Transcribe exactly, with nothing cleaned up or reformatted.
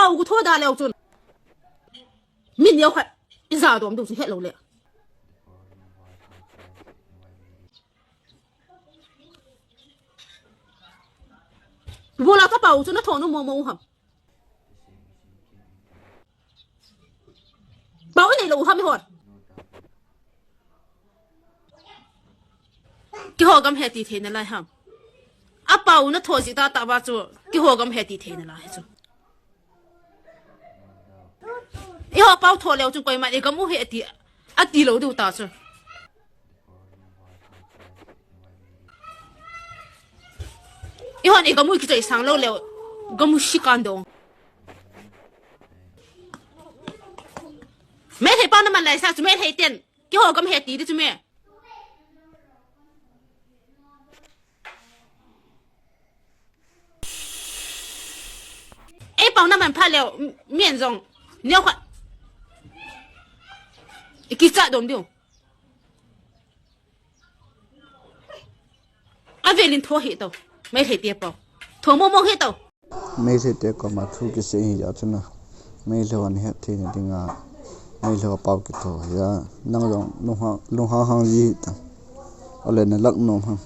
Pau gu tho da leo chun. Min neo khat. Ija dom du chu het lo le. Bola ka pau chu na tho nu mo mo ham. Pau nei lo ham hor. Keiho gam he ti thei nalai ham. A pau na tho ji ta ta ba chu. Keiho gam he ti thei nalai chu. Eiho pau tho leo chu koiman i gam u he ti. A ti lo du ta chu. Eihon i gam u kichoi sang lo leo. Gam u si kan dong. Meitei pau na man lai sa chu Meitei ten. Keiho gam he ti di chu me. Ei pau na man pha leo. Mien jong. Neo kha. I kicha dom diu. Avelin tho hi to. Meitei te pau. Tho mo mo hi to. Meitei te koma thu kisei hi ja chuna. Meitei hon het thei na dinga. Meitei ho pau kitho hi ja. Nang jong lunghang, lunghang hang ji hi ta. Ale na lak nom ham.